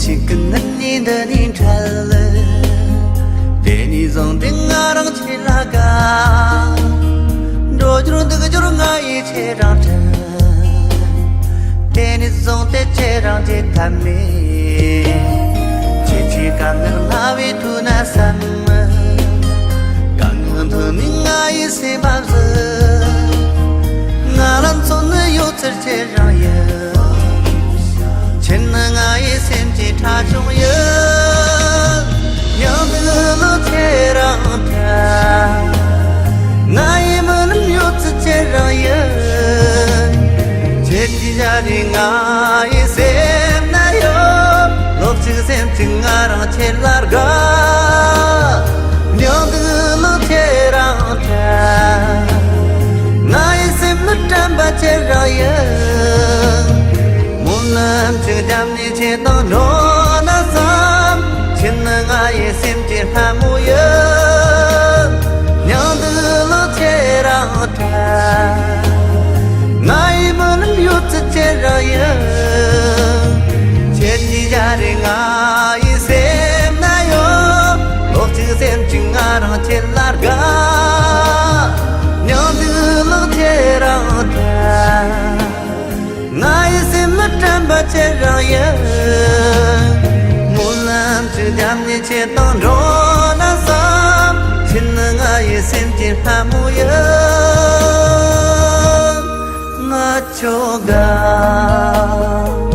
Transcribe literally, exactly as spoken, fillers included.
ཅིག་གི་ནི་ནི་འདི་ནི་འཕྲལ། དེ་ནས་བཟུང་སྟེ་ང་རང་ཁྱེད་ལ་དགའ། འགྲོ་རྒྱུར་འདུག་རྒྱུར་ང་ཡི་ཁྱེད་རང་འཕྲལ། དེ་ནས་བཟུང་སྟེ་ཁྱེད་རང་བརྗེད་ཐབས་མེད། ཁྱེད་ཀྱི་དཀའ་ངལ་སྨྲ་བའི་དུས་ན་བསམ། དཀའ་ངལ་འདི་ནི་ང་ཡི་སེམས་པ་བཟོས། ང་ལ་མཚོན་ནི་ཡོད་ཚད་ཁྱེད་རང་ཡིན། ཁྱེད་ནི་ང་ཡི་སེམས་ཀྱི་ཁྲ་ཆུང་ཡིན། ཡང་འདི་ལོ་ཁྱེད་རང་འཕྲད། ང་ཡི་རྨི་ལམ་ཡོད་ཚད་ཁྱེད་རང་ཡིན། ཁྱེད་ཀྱི་ཞལ་རས་ང་ཡི་སེམས་ན་ཡོད། ལོ་གཅིག་སེམས་གཅིག་ང་རང་ཁྱེད་ལ་དགའ། ཡང་འདི་ལོ་ཁྱེད་རང་འཕྲད། ང་ཡི་སེམས་ནི་དྲན་པ་ཁྱེད་རང་ཡིན། སྨོན་ལམ་གཅིག་བརྒྱབ་ནས་ཁྱེད་དང་འགྲོ་ན་བསམ། ཁྱེད་ནི་ང་ཡི་སེམས་ཀྱི་ལྷ་མོ་ཡིན། ཡང་འདི་ལོ་ཁྱེད་རང་འཕྲད། ང་ཡི་རྨི་ལམ་ཡོད་ཚད་ཁྱེད་རང་ཡིན། ཁྱེད་ཀྱི་ཞལ་རས་ང་ཡི་སེམས་ན་ཡོད། ལོ་གཅིག་སེམས་གཅིག་ང་རང་ཁྱེད་ལ་དགའ། ཡང་འདི་ལོ་ཁྱེད་རང་འཕྲད། ང་ཡི་སེམས་ནི་དྲན་པ་ཁྱེད་རང་ཡིན། སྨོན་ལམ་གཅིག་བརྒྱབ་ནས་ཁྱེད་དང་འགྲོ་ན་བསམ། ཁྱེད་ནི་ང་ཡི་སེམས་ཀྱི་ལྷ་མོ་ཡིན། ང་ཁྱོད་དགའ།